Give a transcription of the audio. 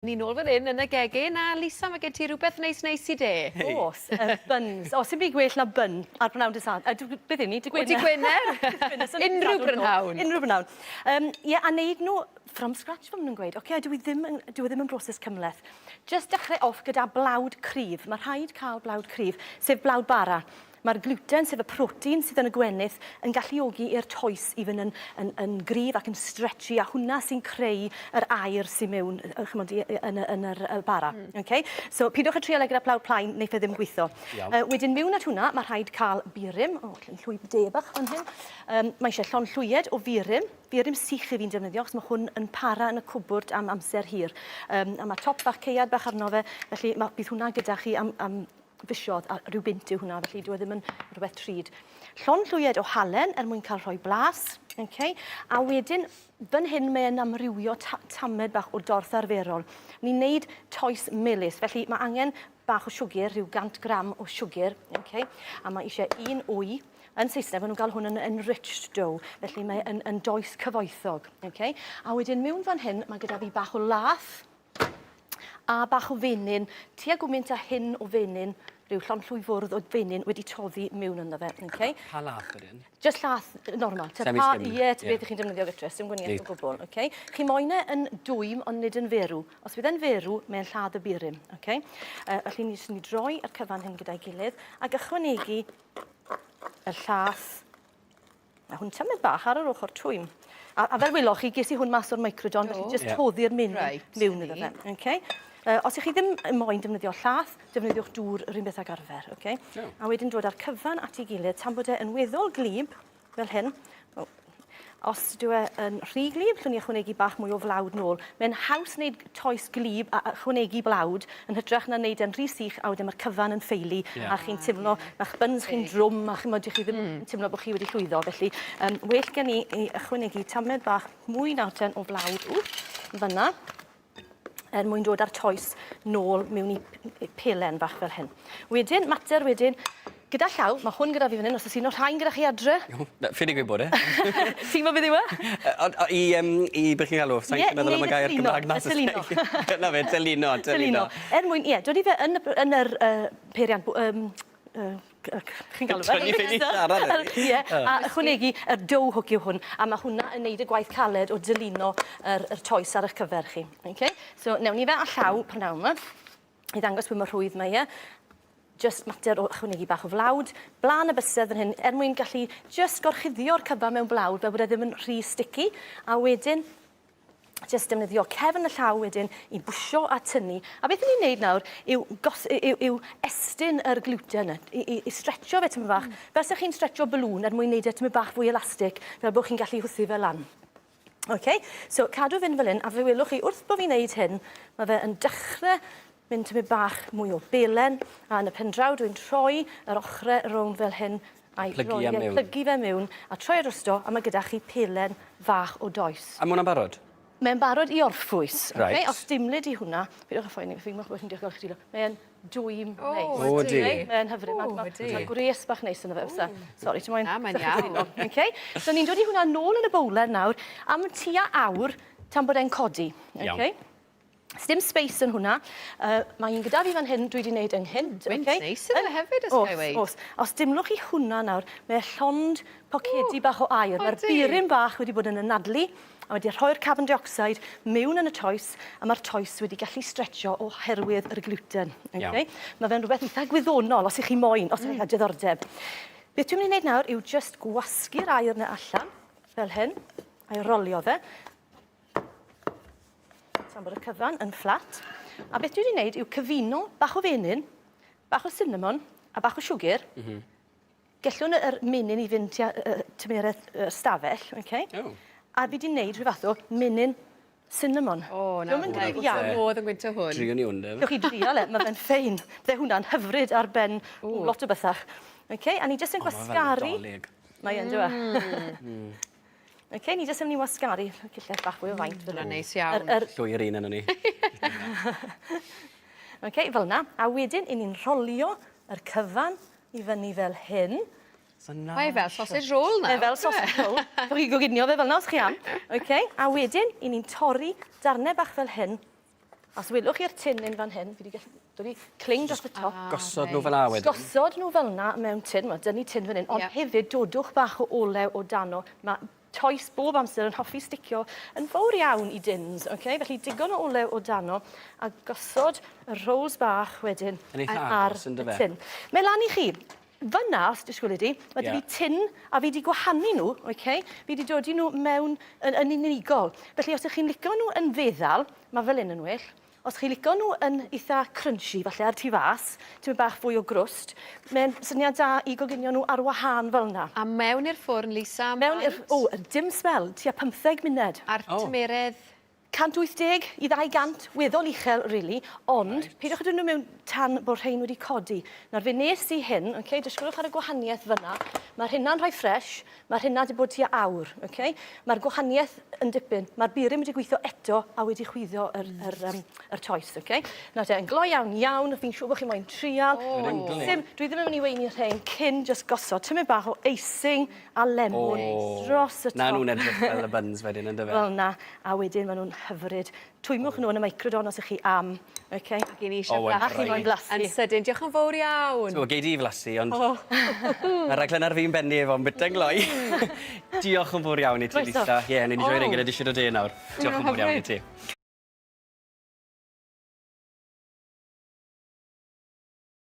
Ni nôl fan 'yn yn y gegin a Lisa ma' gen ti rwbeth neis neis i de. O's, yy buns. O sim byd gwell na bun ar brynawn dy Sad- yy dw- beth 'yn ni? Dy Gwener. O dy Gwener? Unrhyw brynhawn. Unrhyw brynhawn. Yym ie a neud nhw from scratch fel ma' nw'n gweud. Oce a dyw 'i ddim yn dyw e ddim yn broses cymhleth. Jyst dechre off gyda blawd cryf. Ma' rhaid ca'l blawd cryf, sef blawd bara. Mae'r glwten, sef y protein sydd yn y gwenith, yn galluogi i'r toes i fynd yn, yn, yn gryf ac yn stretchy, a hwnna sy'n creu yr aer sy'n mewn, chymod, yn, yn yr y bara. Mm. Okay? So, pidwch â trial e gyda plawd plaen, wneith e ddim gweithio. Uh, wedyn, mewn at hwnna, mae rhaid cael burum, o, oh, llwy de bach fan hyn. Um, mae eisiau llond llwyed o furum, burum sych i fi'n defnyddio, achos mae hwn yn para yn y cwbwrd am amser hir. Um, a mae top bach, ceiad bach arno fe, felly mae, bydd hwnna gyda chi am, am fisiodd, a rhyw bunt yw hwnna, felly dyw e ddim yn rhywbeth trud. Llond llwyed o halen er mwyn cael rhoi blas, okay? A wedyn, fan hyn mae'n amrywio ta tamed bach o dorth arferol. Ni'n neud toes melys, felly mae angen bach o siwgr, rhyw 100 gram o siwgr, okay? A mae eisiau un wy. Yn Saesneg, maen nhw'n gael hwn yn enriched dough, felly mae yn, yn does cyfoethog. Okay? A wedyn mewn fan hyn, mae gyda fi bach o lath, a bach o fenyn, tua gwmynt a hyn o fenyn, rhyw llond llwy fwrdd o fenyn wedi toddi mewn ynddo fe. Okay? Pa lath wedyn? Just llath normal. Ta pa, ie, ta beth ych chi'n defnyddio gytre, dim gwaniaeth o gwbl. Okay? Chi moyn e yn dwym ond nid yn ferw. Os bydd e'n ferw, mae'n lladd y burum. Okay? Uh, felly ni jyst yn droi yr cyfan hyn gyda'i gilydd ac ychwanegu y llath. Mae hwn tymed bach ar yr ochr twym. A, a fel wyloch chi, ges i hwn mas o'r microdon, felly just yeah. toddi'r menyn right. mewn iddo fe. Okay? Uh, os ych chi ddim yn moyn defnyddio llath, defnyddiwch dŵr yr un beth ag arfer. Okay? No. A wedyn dod â'r cyfan at ei gilydd tan bod e yn weddol glib, fel hyn. Oh. Os dyw e yn rhy glib, llwn ni ychwanegu bach mwy o flawd nôl. Mae'n haws wneud toes glib a ychwanegu blawd yn hytrach na wneud e'n rhy sych a wedyn mae'r cyfan yn ffeili yeah. a chi'n teimlo, ma'ch buns chi'n drwm a chimod, chi ddim mm. yn teimlo bod chi wedi llwyddo. Felly, um, well gen i i ychwanegu tamed bach mwy nawr ten o flawd ww, fyna er mwyn dod â'r toes nôl mewn i pelen fach fel hyn. Wedyn, mater wedyn, gyda llaw, mae hwn gyda fi fan hyn, os oes un o'r rhain gyda chi adre. Ffili gweud bod e. Ti'n gwybod beth yw e? I, um, i beth chi'n galw, sa'n yeah, meddwl am y gair Cymraeg na. Tylino. Na fe, tylino, tylino. Er mwyn, ie, dod i fe yn, yn yr uh, peiriant, um, chi'n galw fe? Tynnu ffili siarad heddi. Ie, a ychwanegu y dough hook yw hwn, a mae hwnna yn neud y gwaith caled o dylino yr, yr toes ar eich cyfer chi. Okay? So, newn ni fe â llaw prynhawn yma, i ddangos pwy mor rhwydd mae e. Just mater o ychwanegu bach o flawd, blaen y bysedd fan hyn, er mwyn gallu just gorchuddio'r cyfan mewn blawd fel bod e ddim yn rhy sticky, a wedyn Jyst defnyddio cefn y llaw wedyn i bwsio a tynnu. A beth ni'n neud nawr yw, gos, yw, yw estyn yr gluten yna, i, i, i stretcho fe tymed bach. Mm. Fel se chi'n stretcho balŵn er mwyn neud e tymed bach fwy elastig, fel bod chi'n gallu hwthu fe lan. OK, so cadw fynd fel hyn, a fe welwch chi wrth bod fi'n neud hyn, mae fe yn dechrau mynd tymed bach mwy o belen, a yn y pendraw dwi'n troi yr ochrau rownd fel hyn, a'i Plygu roi e e, mewn. plygu fe mewn, a troi e drosto, a mae gyda chi pelen fach o does. A ma' hwnna'n barod? Mae'n barod i orffwys. Reit. Okay? Os dimlyd i hwnna, peidiwch â phoeni, fi'n meddwl bod chi'n diolch i chi Mae'n dwym O, neis. O, ydi. Mae'n hyfryd. O, Mae ydi. ma gwres bach neis ynddo fe, fysa. Sori, ti moyn... Na, mae'n iawn. Okay? So ni'n dod i hwnna nôl yn y bowler nawr am tua awr tan bod e'n codi. Iawn. Okay? Sdim space yn hwnna. Uh, mae un gyda fi fan hyn dwi wedi wneud ynghynt. Gwynt okay. neis iddo fe hefyd, os ga i weud. Os, os dimlwch chi hwnna nawr, mae llond pocedi bach o aer. Mae'r burum bach wedi bod yn anadlu a wedi rhoi'r carbon dioxide mewn yn y toes a mae'r toes wedi gallu stretcho oherwydd yr gluten. Okay? Mae fe'n rhywbeth eitha gwyddonol os ych chi moyn, os ych chi'n cael diddordeb. Beth dwi'n mynd i wneud nawr yw just gwasgu'r aer yna allan, fel hyn, a'i rolio fe. Tan bod y cyfan yn fflat. A beth dwi wedi wneud yw cyfuno bach o fenyn, bach o cinnamon a bach o siwgr. Mm -hmm. Gellwn yr menyn i fynd tua uh, tymeredd yr stafell, okay? Oh. A fi wedi wneud rhyw fath o menyn cinnamon. O, oh, na. Dwi'n gryf iawn. Modd yn gwyntio hwn. Drio ni hwn, de. Gewch chi drio le, mae fe'n ffein. Bydde hwnna'n hyfryd ar ben oh. lot o bethach. Okay, a ni jyst yn gwasgaru. Mae e'n, dyw e? Mm. Ok, ni jyst yn mynd i wasgaru cyllell bach fwy o faint fel hyn. Neis iawn. Yr, yr... Llwyr un yno ni. Ok, fel yna. A wedyn, i ni'n rholio yr cyfan i fyny fel hyn. So na. Mae fel sausage roll nawr. Mae fel sausage roll. Gewch chi goginio fe fel yna os chi am. Ok, a wedyn, i ni'n torri darnau bach fel hyn. Os welwch chi'r tin un fan hyn, fi wedi gallu dod i cling dros y top. Gosod nhw fel 'a wedyn. Gosod nhw fel 'na mewn tin, wel, dynnu tin fan hyn, ond hefyd dodwch bach o olew o dano. Mae toes bob amser yn hoffi sticio yn fawr iawn i dins, okay? Felly digon o olew o dano a gosod y rolls bach wedyn Yn eitha ar agos, yndyfe? y tin. Mae lan i chi. Fyna, os disgwyl i di, mae yeah. 'da fi tin a fi 'di gwahanu nhw, okay? Fi 'di dodi nhw mewn yn, yn unigol. Felly os ydych chi'n licio nhw yn feddal, mae fel hyn yn well. Os chi'n licio nhw yn eitha crunchy, falle ar tu fas, tipyn bach fwy o grwst, mae'n syniad da i goginio nhw ar wahân fel 'na. A mewn i'r ffwrn, Lisa, am Mewn i'r... O, dim smell, tua 15 munud. A'r tymeredd? 180 i 200, weddol uchel rili, ond right. peidiwch â dod nhw mewn tan bod rhain wedi codi. Nawr fe nes i hyn, okay, dysgwch ar y gwahaniaeth fyna, mae'r hynna'n rhai ffres, Mae'r hynna 'di bod tua awr, ok? Mae'r gwahaniaeth yn dipyn. Mae'r burum wedi gweithio eto a wedi chwyddo yr, yr, um, yr toes, ok? Nawr te, yn gloi iawn iawn, fi'n siŵr bod chi moyn trial. Oh. Sim, dwi ddim yn mynd i weini rhain cyn just gosod. Tymed bach o icing a lemon oh. dros y top. Na nhw'n edrych fel y buns wedyn, yndyfe? Fel na, a wedyn maen nhw'n hyfryd. Twymwch nhw yn y microdon os ych chi am. Okay. Ac i ni eisiau oh, blasu. A chi moyn blasu. Yn sydyn. Diolch yn fawr iawn. So, gei di flasu, ond oh. mae'r rhaglen ar fi'n bennu efo'n byta'n gloi. Diolch yn fawr iawn i ti, Lisa. Ie, yeah, ni'n oh. gyda disied o de nawr. Diolch yn fawr iawn i ti.